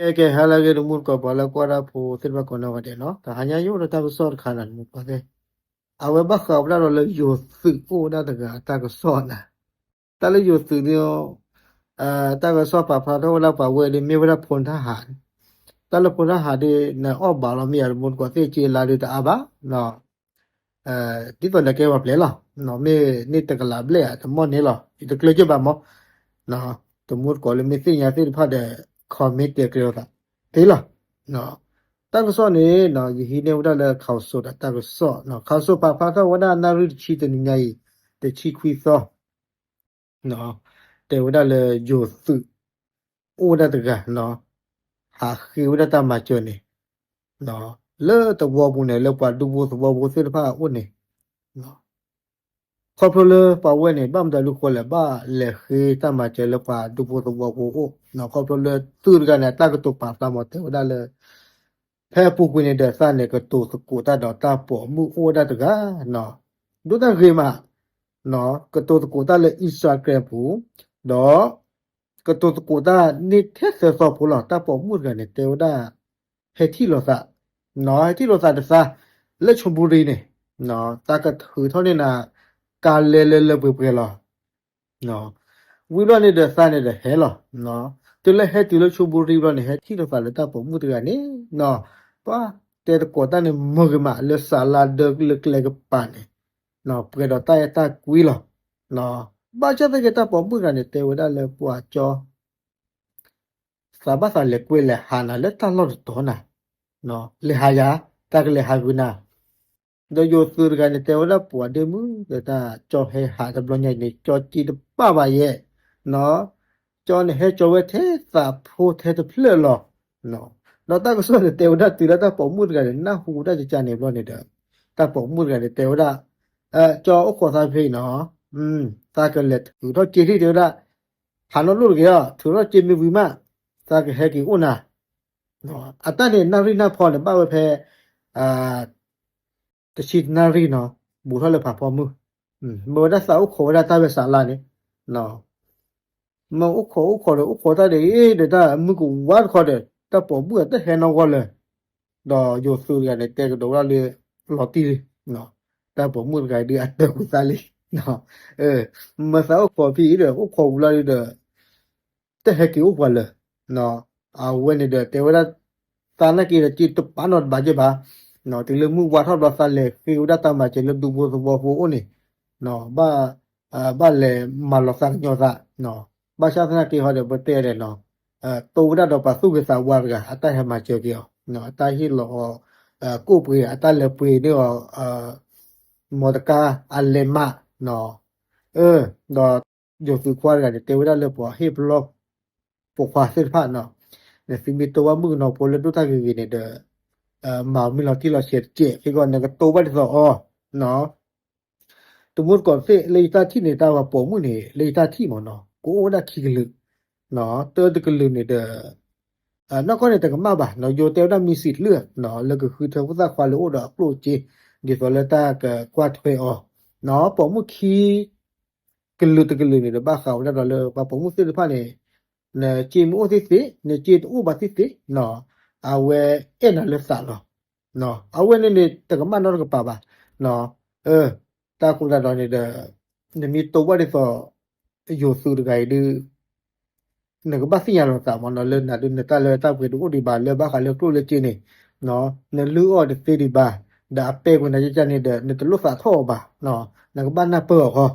ကဲ ကဲ ဟါလၢအဂ့ၤ တမူတကိး ပှၤလၢကွၢ်တၢ်ဖိသ့ၣ်တဖၣ်ကိးနီၢ်ဂၤဒဲးနီၤ, တဟါညါယအိၣ်ဒီးတၢ်ကစီၣ်တခါန့ၣ် တမူတကိးသ့ၣ်, အဝဲဘၣ်ဃးဝဲဒၣ်ဒီးလၢယိၤသုးအိၣ်ဝဲဒၣ်တဂၤအတၢ်ကစီၣ်န့ၣ်, တၢ်လၢယိၤသုးန့ၣ် တၢ်ကစီၣ်ပာ်ဖျါထီၣ်ဝဲဒၣ်ပှၤဝဲၢ်ဒီး မ့ၢ်ဝဲဒၣ်ဖိတၢ်ဟး, တၢ်လၢဖိတၢ်ဟးဒီး နအီၣ်ဘၣ်လီၤမ့ၢ်ဧါ တမူတကိးသ့ၣ် က့လါဒီးတအါဘၣ်, ဒ်သိးနကဲပှၤပျဲလီၤ, မ့ၢ်န့ၢ်တကလးဘျဲၣ်ဧါ တမီၢ်န့ၣ်လီၤ ယတကျၢၤက့ဘၣ်မး, တမူတကိးလၢမ့ၢ်သ့ၣ်ညါသ့ၣ်တဖၣ်ဒီး comment တဲကျဲလိာ်သးသ့လီၤ. တၢ်ကစီၣ်န့ၣ် ယဟံးန့ၢ်ဝဲဒၣ်လၢ ခီစိဒီးတၢ်ကစီၣ်, ခီစိပာ်ဖျါထီၣ်ဝဲဒၣ်နၣ်ရံၣ်တဆံတနံၤညါအံၤ တဆံခွံသီ တဲဝဲဒၣ်လၢယိၤသုး အိၣ်ဝဲဒၣ်တဂၤ, ဟးဃ့ဝဲဒၣ်တၢ်မၤစၢၤန့ၣ် လၢသဝီပူၤန့ၣ် လၢပှၤဒူဖိသဝီဖိသ့ၣ်တဖၣ်အအိၣ်န့ၣ်, ခီဖျိလၢပှၤဝဲၢ်န့ၣ် ဘၣ်မတၤဒုဃိလဲၣ် ဘၣ်လဲၤဃ့တၢ်မၤစၢၤလၢပှၤဒူဖိသဝီဖိအအိၣ်, ခီဖျိလၢသုးတဂၤန့ၣ် အတၢ်ကတိၤပာ်ဖျါမး တဲဝဲဒၣ်လၢ ဖဲအပူၤကွံာ်န့ၣ်ဒီး သးန့ၣ်ကတိၤသကိးတၢ်ဒီးတၢ်ပိာ်မုၣ်အိၣ်ဝဲဒၣ်တဂၤ, ဒိၣ်တၢ်ဂ့ၤမး, ကတိၤသကိးတၢ်လၢ Instagram ပူၤ, ဒီး ကတိၤသကိးတၢ်န့ၣ်ထဲသၢသီဖိလီၤ. တၢ်ပိာ်မုၣ်တဂၤန့ၣ် တဲဝဲဒၣ် ဟဲထံၣ်လိာ်သး, ဟဲထံၣ်လိာ်သးဒီးသး လၢဆိဘူရံန့ၣ်, သးကထုးထီၣ်န့ၢ်နၤ ကါလဲလဲလၢပှဲၤပှဲၤလီၤ. ဝံၤဘျီန့ၣ်ဒီးသးန့ၣ်ဒီးဟဲလီၤ. တုၤလၢဟဲတုၤလၢဆိဘူရံဘျီန့ၣ် ဟဲထံၣ်လိာ်သးလၢတၢ်ပိာ်မုၣ်တဂၤန့ၣ်, ပှၤတဲသကိးတၢ်န့ၣ်မုာ်ဂ့ၤမး လၢစးလါဒၢလၢကျဲကပၤန့ၣ်, ပှဲၤဒီးတၢ်အဲၣ်တၢ်ကွံလီၤ. ဘၣ်ဆၣ်သနာ်က့ တၢ်ပိာ်မုၣ်တဂၤန့ၣ် တဲဝဲဒၣ်လၢပှၤကၠီ သးဘၣ်သးလဲၤကွဲလဲၤဟးနၤလၢတၢ်လီၢ်တတီၤနၤ, လဲၤဟးယၤ, တၢ်ကလဲၤဟးဂုာ်နၤ, ဒီးယိၤသုးတဂၤန့ၣ် တဲဝဲဒၣ်ပှၤဒ့မုၣ် ဒီးတၢ်ကၠီဟဲဟးတဘျီညါအံၤန့ၣ် ကၠီစ့တဘၣ်ဘၣ်ယဲၢ်, ကၠီန့ၣ်ဟဲကၠီဝဲထဲသးဖိထဲတဖျၢၣ်လီၤ. ဒီးတၢ်ကစီၣ်န့ၣ် တဲဝဲဒၣ်တုၤလၢတၢ်ပိာ်မုၣ်တဂၤန့ၣ် နၢ်ဟူဝဲဒၣ်ကကန့ၣ်ဘျီန့ၣ်ဒီး တၢ်ပိာ်မုၣ်တဂၤန့ၣ် တဲဝဲဒၣ် ကၠီအိၣ်ခိးသးဖဲအံၤနီၤ, သးကလဲၤထုးထီၣ်စ့လံ တဲဝဲဒၣ်, ဟးနီၢ်လိၣ်တဂ့ၤအီၤ ထုးထီၣ်စ့မ့ၢ်ဝံၤမး သးကဟဲက့ၤအိၣ်နၤ, အတၢ်န့ၣ် နၣ်ရံၣ်နၢ်ဖီန့ၣ် ဘၣ်ဝဲဖဲ တဆံတနၣ်ရံၣ်နီၤ, ဘူးထီၣ်လၢဖးဖီမုၢ်, မ့ၢ်ဝဲဒၣ်သးအိၣ်ခိးဝဲဒၣ်တၢ်ဝဲစးလါန့ၣ်, မ့ၢ်အိၣ်ခိးအိၣ်ခိးဒီး အိၣ်ခိးတၢ်ဒီး အ့ၣ် ဒီးတၢ်မုၢ်ကဝါတခီဒီး တၢ်ပိာ်မုၣ်အတဟဲနီၢ်ဂီၢ်လၢၤ, ဒီးယိၤသုးတဂၤန့ၣ် တဲကဒီးဝဲဒၣ်လၢ လီၤတံၢ်လံ, တၢ်ပိာ်မုၣ်တဂၤဒုးအတၢၢ်ကွံာ်သးလံ, မ့ၢ်သးအိၣ်ခိးဖဲအံၤဒီး အိၣ်ခိးဝံၤလီၤဒီး တဟဲက့ၤအိၣ်ပှၤလၢၤ, အဝဲန့ၣ်ဒီးတဲဝဲဒၣ် သးနာ်က့ဒီး စ့တပာ်နီတဘၣ်က့ဘၣ်, တုၤလၢမုၢ်ဝါထီၣ်ဘျီ သးလဲၤဃ့ဝဲဒၣ်တၢ်မၤစၢၤလၢဒူဖိသဝီဖိအအိၣ်န့ၣ်, ဘၣ်လဲၤမၤလီၤသးကညီၤသး, ဘၣ်ဆၣ်သနာ်က့ဟီဒီး ပတဲဒီးနီၤ, တိဝဲဒၣ်ဒီးပှၤသူၣ်ဂ့ၤသးဝါတဂၤ အတၢ်ဟဲမၤစၢၤက့ၤအီၤ, အတၢ်ဟ့ၣ်လီၤအီၤ ကိၣ်ပှ့ၤ အတၢ်လဲၤပှ့ၤန့ၢ်အီၤ မီတကါအလဲၤမး, ဒီးယိၤသုးခွါတဂၤန့ၣ် တဲဝဲဒၣ်လၢပှၤဟ့ၣ်ပလီၢ် ပိာ်ခွါသ့ၣ်တဖၣ်နီၤ, နသုမ့ၢ်တိဝဲမုၣ်ကနီၤဖိလၢဒိၣ်တၢ်ဂ့ၤဂ့ၤန့ၣ်ဒီး မၤမ့ၢ်လီၤတံၢ်လီၤဆဲးတကဲး ခဲကီး နကတိဝဲဒ်သိးအီၤ, တမူတကိးသ့ၣ် လၢယတၢ်ထံၣ်န့ၣ် တၢ်ဝဲပိာ်မုၣ်န့ၣ် လၢယတၢ်ထံၣ်မ့ၢ်နီၤ ကအိၣ်ဝဲဒၣ်ခံကလုာ်, တၢတကလုာ်န့ၣ်ဒီး နီၢ်ကီၢ်န့ၣ်တကမၣ်ဘၣ်နီၤ ယိၤတဲဝဲဒၣ်မံၤစံးတဖျၢၣ်နီၤ လၢကဃုထၢဖိသၣ်ခွါလၢအိၣ်ဒီးအကျိၣ်အစ့ ဒ်သိးလၢတၢ်ကကွၢ်ထွဲအီၤ, ပိာ်မုၣ်ခံ ကလုာ်တကလုာ်န့ၣ်ဒီး ဘၣ်ဃးဝဲဒၣ်ဒီးလၢပှၤပိာ်မုၣ်သ့ၣ်တဖၣ်န့ၣ် နစ့မ့ၢ်အိၣ်သ့ၣ်သ့ၣ် နစ့တအိၣ်ဘၣ်သ့ၣ်သ့ၣ်နီၤ အဝဲအဲၣ်နၤလၢသးလီၤ. အဝဲန့ၣ်န့ၣ် တကမၣ်နီတကပၤဘၣ်. တၢ်ဃိသတးဒီးန့ၣ်ဒီး နမ့ၢ်တိဝဲဒ်သိး ယိၤသုးတဂၤအံၤဒုး နကဘၣ်သ့ၣ်ညါလီၤသးမ့ၢ်နီၤ လၢနၤဒုး နတၢ်လၢတၢ်ပှ့ၤတအိၣ်ဒံးဘၣ် လၢဘၣ်ဃးလၢကျိၣ်လၢစ့န့ၣ် နလုၢ်အီၣ်တသ့ဒံးဘၣ် ဒီးအပဲာ်ကွံာ်နၤကကန့ၣ်ဒီး နတလိၣ်သးထီၣ်အီၤဘၣ်. နကဘၣ်နၢ်ပၢၢ်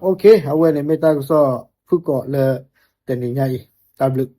အီၤဃီ အဝဲန့ၣ်မ့ၢ်တၢ်ကစီၣ်ဖုၣ်ကိာ်လၢတနံၤညါအံၤ တၢ်ဘျုး.